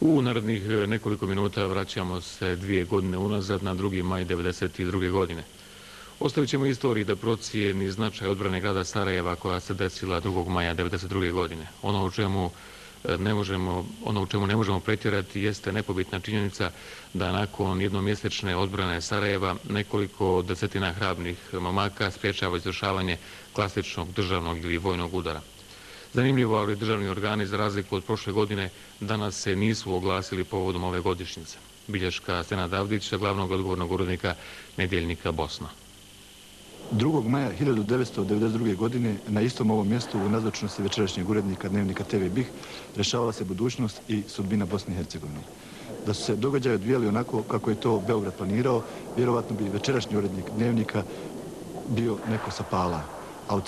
U narednih nekoliko minuta vraćamo se 2 godine unazad na 2. maj 1992. godine. Ostavit ćemo istoriji da procijeni značaj odbrane grada Sarajeva koja se desila 2. maja 1992. godine. Ono u čemu ne možemo pretjerati jeste nepobitna činjenica da nakon jednomjesečne odbrane Sarajeva nekoliko desetina hrabrih momaka sprječava izvršavanje klasičnog državnog ili vojnog udara. Zanimljivo, ali državni organi, za razliku od prošle godine, danas se nisu oglasili povodom ove godišnjice. Bilješka Senada Avdića, glavnog odgovornog urednika Nedjeljnika Bosna. 2. maja 1992. godine na istom ovom mjestu u nazočnosti večerašnjeg urednika dnevnika TV BiH rešavala se budućnost i sudbina Bosne i Hercegovine. Da su se događaji odvijali onako kako je to Beograd planirao, vjerovatno bi večerašnji urednik dnevnika bio neko sa Pala, a u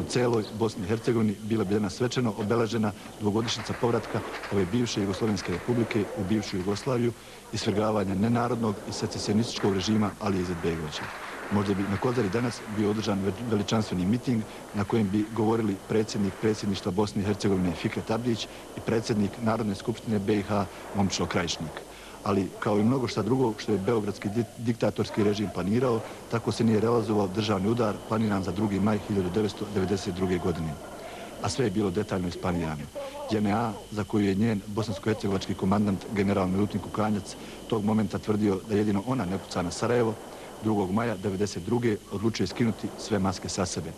celoj Bosni i Hercegovini bila bi danas svečano obeležena dvogodišnjica povratka ove bivše Jugoslovenske republike u bivšu Jugoslaviju i svrgavanja nenarodnog i secesionističkog režima Alije Izetbegovića. Možda bi na Kozari danas bio održan veličanstveni miting na kojem bi govorili predsjednik predsjedništva Bosne i Hercegovine Fikret Abdić i predsjednik Narodne skupštine BiH Momčilo Krajišnik. Ali kao i mnogo šta drugo što je beogradski diktatorski režim planirao, tako se nije realizovao državni udar planiran za 2. maj 1992. godine. A sve je bilo detaljno isplanirano. JNA, za koju je njen bosansko-hercegovački komandant general Milutin Kukanjac tog momenta tvrdio da jedino ona ne puca na Sarajevo, 2. maja 1992. odlučuje skinuti sve maske sa sebe.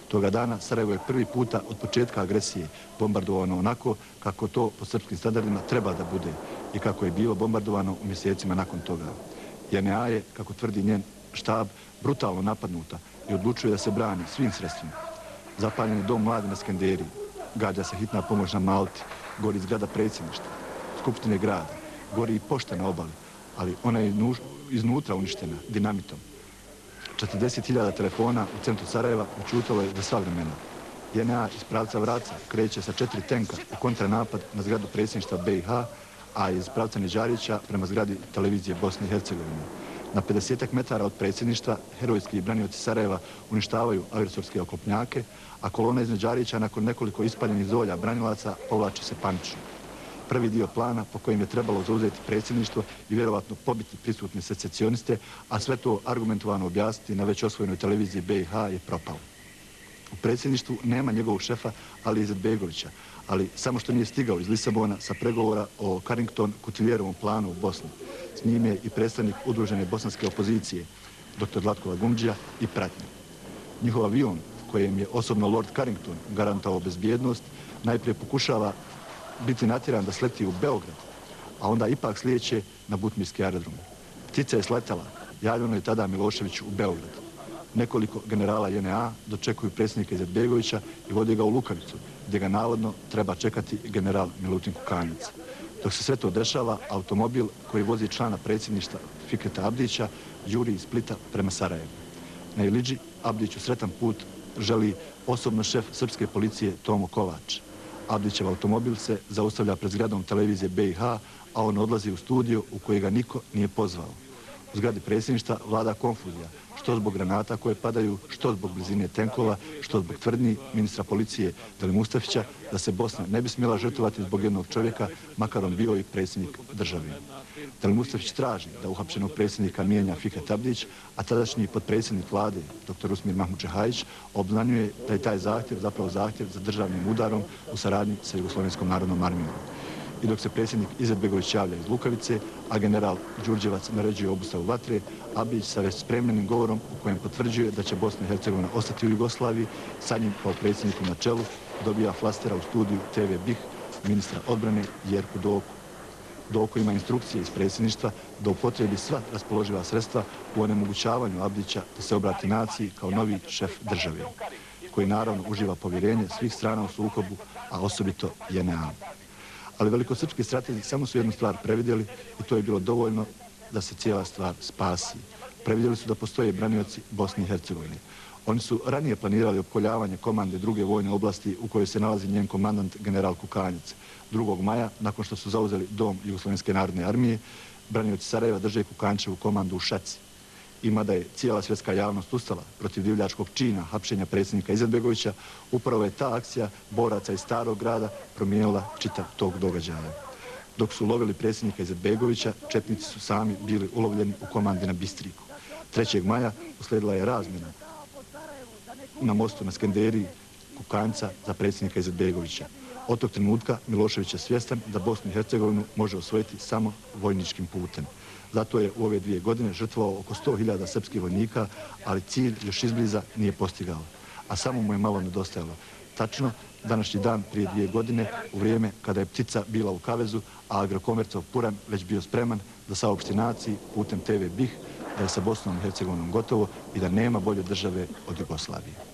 Toga dana Sarajevo je prvi puta od početka agresije bombardovano onako kako to po srpskim standardima treba da bude i kako je bilo bombardovano u mjesecima nakon toga. JNA je, kako tvrdi njen štab, brutalno napadnuta i odlučuje da se brani svim sredstvima. Zapaljen je dom mladi na Skenderiji, gađa se hitna pomoć na Malti, gori zgrada predsjedništva, skupštine grada, gori i pošta na obali, ali ona je iznutra uništena dinamitom. 40.000 telefona u centru Sarajeva učutalo je za sva vremena. JNA iz pravca Vraca kreće sa 4 tenka u kontranapad na zgradu predsjedništva BiH, a iz pravca Neđarića prema zgradi televizije Bosne i Hercegovine. Na 50 metara od predsjedništva herojski branioci Sarajeva uništavaju agresorske oklopnjake, a kolona iz Neđarića nakon nekoliko ispaljenih zolja branilaca povlači se panično. Prvi dio plana po kojem je trebalo zauzeti predsjedništvo i vjerovatno pobiti prisutne secesioniste, a sve to argumentovano objasniti na već osvojenoj televiziji BiH je propao. U predsjedništvu nema njegovog šefa Alije Izetbegovića, ali samo što nije stigao iz Lisabona sa pregovora o Carrington-Kutiljerovom planu u Bosni. S njim je i predstavnik udružene bosanske opozicije, dr. Zlatko Lagumdžija i pratnja. Njihov avion, kojem je osobno Lord Carrington garantovao bezbjednost, najprije pokušava biti natjeran da sleti u Beograd, a onda ipak slijeće na Butmirski aerodrom. Ptica je sletala, javljeno je tada Miloševiću u Beograd. Nekoliko generala JNA dočekuju predsjednika Izetbegovića i vode ga u Lukavicu, gdje ga navodno treba čekati general Milutin Kukanjac. Dok se sve to dešava, automobil koji vozi člana predsjedništva Fikreta Abdića juri iz Splita prema Sarajevu. Na Iliđi Abdiću sretan put želi osobno šef srpske policije Tomo Kovač. Abdićev automobil se zaustavlja pred zgradom televizije BiH, a on odlazi u studio u koji ga niko nije pozvao. U zgradi predsjedništva vlada konfuzija, što zbog granata koje padaju, što zbog blizine tenkova, što zbog tvrdnji ministra policije Deli Mustafića da se Bosna ne bi smjela žrtvovati zbog jednog čovjeka, makar on bio i predsjednik države. Deli Mustafić traži da uhapšenog predsjednika mijenja Fikret Abdić, a tadašnji potpredsjednik vlade, dr. Usmir Mahmučehajić, obznanjuje da je taj zahtjev zapravo zahtjev za državnim udarom u saradnji sa Jugoslovenskom narodnom armijom. I dok se predsjednik Izetbegović javlja iz Lukavice, a general Đurđevac naređuje obustavu vatre, Abdić sa već spremljenim govorom u kojem potvrđuje da će Bosna i Hercegovina ostati u Jugoslaviji, sa njim kao predsjednikom na čelu dobija flastera u studiju TV BiH ministra odbrane Jerku Doku. Doko ima instrukcije iz predsjedništva da upotrebi sva raspoloživa sredstva u onemogućavanju Abdića da se obrati naciji kao novi šef države, koji naravno uživa povjerenje svih strana u sukobu, a osobito JNA. Ali velikosrpski stratezi samo su jednu stvar previdjeli i to je bilo dovoljno da se cijela stvar spasi. Previdjeli su da postoje branioci Bosne i Hercegovine. Oni su ranije planirali opkoljavanje komande druge vojne oblasti u kojoj se nalazi njen komandant general Kukanjac. 2. maja, nakon što su zauzeli dom Jugoslovenske narodne armije, branioci Sarajeva drže Kukančevu komandu u Šaci. I mada je cijela svjetska javnost ustala protiv divljačkog čina hapšenja predsjednika Izetbegovića, upravo je ta akcija boraca iz Starog grada promijenila čitav tog događaja. Dok su lovili predsjednika Izetbegovića, četnici su sami bili ulovljeni u komandi na Bistriku. 3. maja uslijedila je razmjena na mostu na Skenderiji kukanca za predsjednika Izetbegovića. Od tog trenutka Milošević je svjestan da Bosnu i Hercegovinu može osvojiti samo vojničkim putem. Zato je u ove 2 godine žrtvovao oko 100.000 srpskih vojnika, ali cilj još izbliza nije postigao. A samo mu je malo nedostajalo. Tačno, današnji dan prije 2 godine, u vrijeme kada je ptica bila u kavezu, a Agrokomercov puran već bio spreman da saopšti naciji putem TV BiH da je sa Bosnom i Hercegovinom gotovo i da nema bolje države od Jugoslavije.